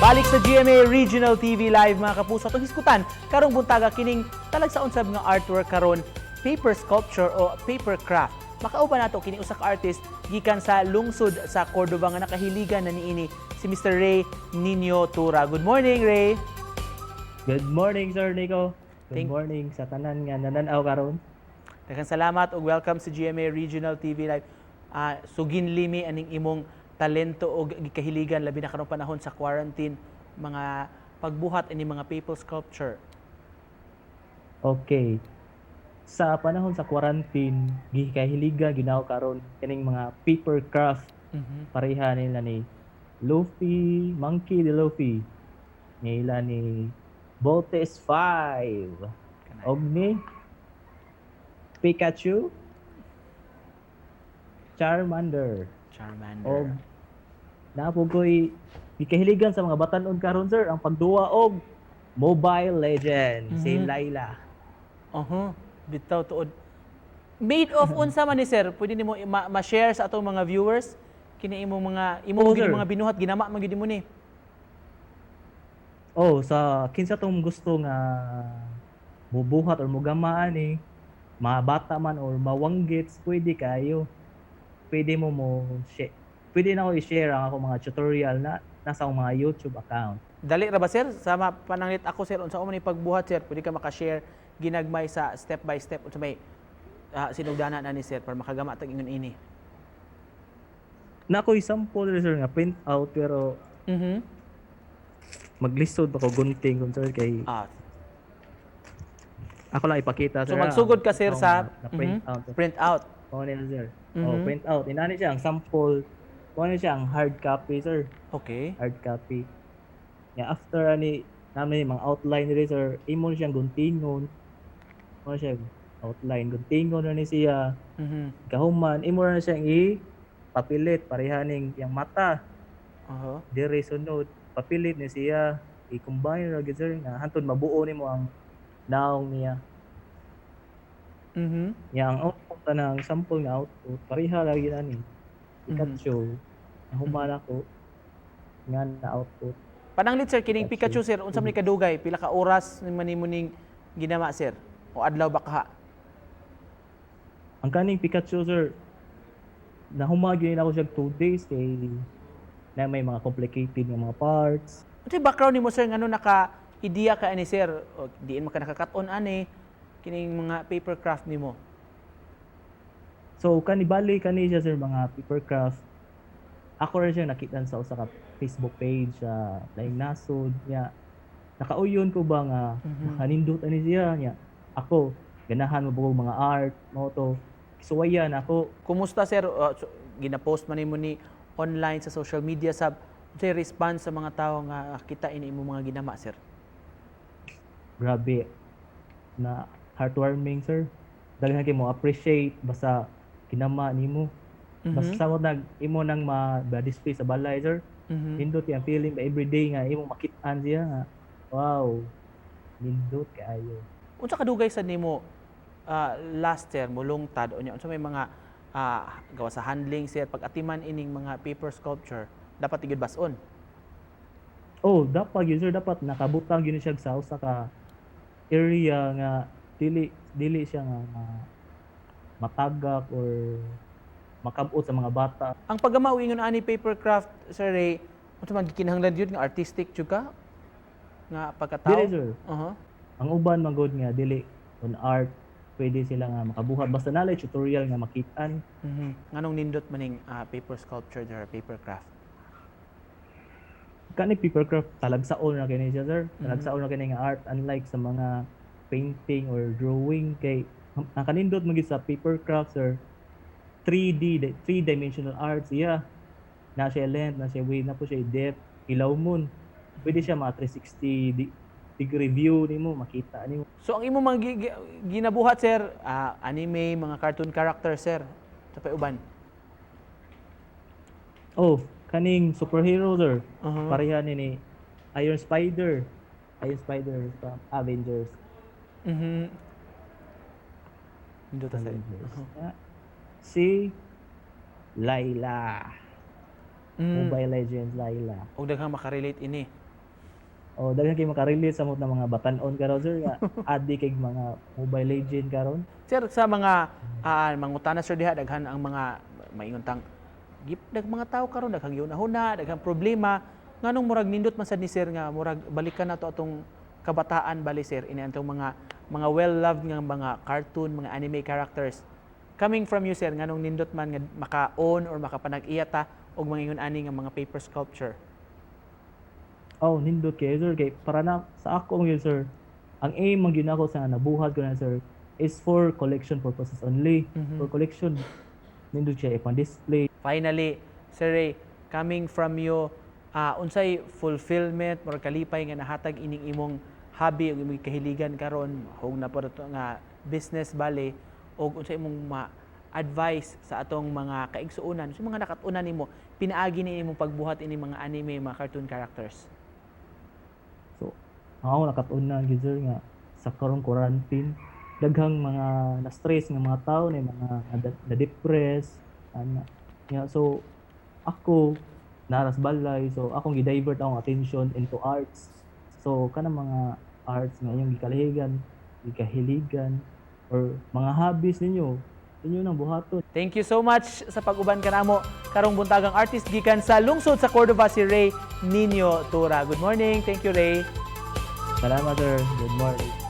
Balik sa GMA Regional TV Live, mga kapuso. Atong hisgutan karong buntaga kining talagsaon sab nga artwork karon, paper sculpture o paper craft. Makauban nato kini usa ka artist gikan sa lungsod sa Cordova nga nakahiligan na niini, si Mr. Ray Nino Tura. Good morning, Ray. Good morning, Sir Nico. Good morning sa tanan nga nananaw karon. Daghang salamat ug welcome sa GMA Regional TV Live. Suginlimi aning imong talento og gikahiligan, labi na karong panahon sa quarantine, mga pagbuhat ini mga paper sculpture. Okay. Sa panahon sa quarantine, gikahiligan ginaw karon kining mga paper craft. Pareha nila ni Luffy, Monkey D. Luffy. Nila ni Voltes 5. Kanay. Og ni Pikachu, Charmander. Charmander. Og naa po ko'y gikahiligan sa mga batanon karon, sir, ang pagduwa og Mobile Legend, si Layla. Aha, bitaw tuod. Made of unsa man ni, sir? Pwede nimo ma-share sa atong mga viewers kini imong mga imo Oo, gyud sir. Mga binuhat, ginama man gyud mo ni. Oh, sa kinsa tong gusto nga mubuhat or mugamaan ni, mga bata man or mawanggits, pwede kayo. Pwede mo mo share. Pwede na ako i-share ang ako mga tutorial na nasa akong mga YouTube account. Dali ra ba, sir? Sama pananglit ako, sir, unsa man ni pagbuhat, sir? Pwede ka maka-share ginagmay sa step by step unsa may sinugdanan ani, sir, para makagama tag ingon ini? Na ako'y sample, sir, nga print out, pero maglisod ako gunting kung, sir, kay ako lang ipakita, So sir. magsugod ka, sir, Ang sa na print out. Print out. Oo nila, sir. Oh, print out. Inani siya ang sample. Kuha siya ang hard copy, sir. Hard copy. Ya, after ani namin mga outline diri, sir, imo siyang guntingon. Mo siya outline, guntingon na ni siya. Kahuman imo na siyang i papilit parehaning yang mata. Dire sunod papilit ni siya, i-combine ra gyud, sir, nga hantod mabuo nimo ang naong niya. Ya, ang output tanang sample nga output pareha lagi ani. Pikachu. Nahuman ako nga na output. Pananglit, sir, kining Pikachu. Pikachu, sir, unsa man ni kadugay? Pila ka oras ni man nimo ning ginama, sir? O adlaw ba kaha? Ang kaning Pikachu, sir, nahuman gyud ako siya 2 days kay na may mga complicated nga mga parts. Unsa background nimo, sir, ngano naka ideya ka ani, sir? O, diin man ka nakakat-on ani kining mga paper craft nimo? So kani bali kani siya, sir, mga paper craft. Ako rin siya nakita sa usa ka Facebook page sa laing nasod niya. Nakauyon ko ba nga nakanindot ani siya niya. Ako ganahan mo bugog mga art mo to. Suwayan ako. Kumusta, sir? So, gina-post man nimo ni online sa social media sab. Unsay response sa mga tawo nga kita ini imong mga ginama, sir? Grabe na heartwarming, sir. Daghan kay mo appreciate basta kinama nimo. Basta samot nag imo nang ma-display sa balay, sir. Nindot yung feeling ba everyday nga imong makit-an siya nga wow, nindot kaayo. Unsa kadugay sad nimo last year mulungtad unya unsa may mga gawa sa handling, sir, pag atiman ining mga paper sculpture, dapat gyud bas-on? Oh, dapat yun, sir, dapat nakabutang yun siya sa usa ka area nga dili dili siya nga matagak or makabot sa mga bata. Ang paggama og ingon ani paper craft, Sir Ray, unsa man gikinahanglan jud nga artistic jud ka nga pagkatao? Dili, sir. Ang uban man gud nga dili on art, pwede sila nga makabuhat basta nalay tutorial nga makitaan. Nganong nindot maning paper sculpture or paper craft? Kani paper craft, talagsaon ra kini siya, sir. Talagsaon ra kini nga art, unlike sa mga painting or drawing, kay ang kanindot man gyud sa paper craft, sir, 3D, three-dimensional art siya. Na siya length, na siya width, na po siya depth, ilaw mon. Pwede siya mga 360 degree view nimo, makita nimo. So ang imong mga ginabuhat, sir, anime, mga cartoon character, sir, sa pay uban? Oh, kaning superhero, sir. Pareha ni Iron Spider. Iron Spider from Avengers. Nindot ta, sir. Avengers. Si Layla. Mobile Legends Layla. Og daghang makarelate ini. Oh, daghan kay makarelate sa na mga batan-on karon, sir, nga addict kay mga Mobile Legend karon. Sir, sa mga mangutana, sir, diha daghan ang mga maingon tang gip dag mga tao karon, daghang yunahuna, daghang problema, nganong murag nindot man sad ni sir nga murag balikan nato atong kabataan bali, sir, ini atong mga well-loved nga mga cartoon, mga anime characters? Coming from you, sir, nganong nindot man nga maka-own or makapanag-iya ta og mga ingon ani nga mga paper sculpture? Oh, nindot kay, sir, kay para na sa ako gyud, sir. Ang aim man gyud nako sa nabuhat ko na, sir, is for collection purposes only. For collection, nindot siya ipang-display. Finally, Sir Ray, coming from you, unsay fulfillment or kalipay nga nahatag ining imong hobby ug imong kahiligan karon hong na to nga business bale, og unsay imong ma advice sa atong mga kaigsuonan, sa mga nakat-unan nimo pinaagi ni imong pagbuhat ini mga anime, mga cartoon characters? So, ang ako nakat-unan gyud, sir, nga sa karong quarantine, daghang mga na-stress nga mga tao na mga na-depress ana. Yeah, so ako naras balay, so akong gi-divert akong attention into arts. So kanang mga arts nga inyong gikalihigan, gikahiligan or mga hobbies ninyo, inyo nang buhaton. Thank you so much sa pag-uban kanamo karong buntagang artist gikan sa lungsod sa Cordova, si Ray Nino Tura. Good morning. Thank you, Ray. Salamat, sir. Good morning.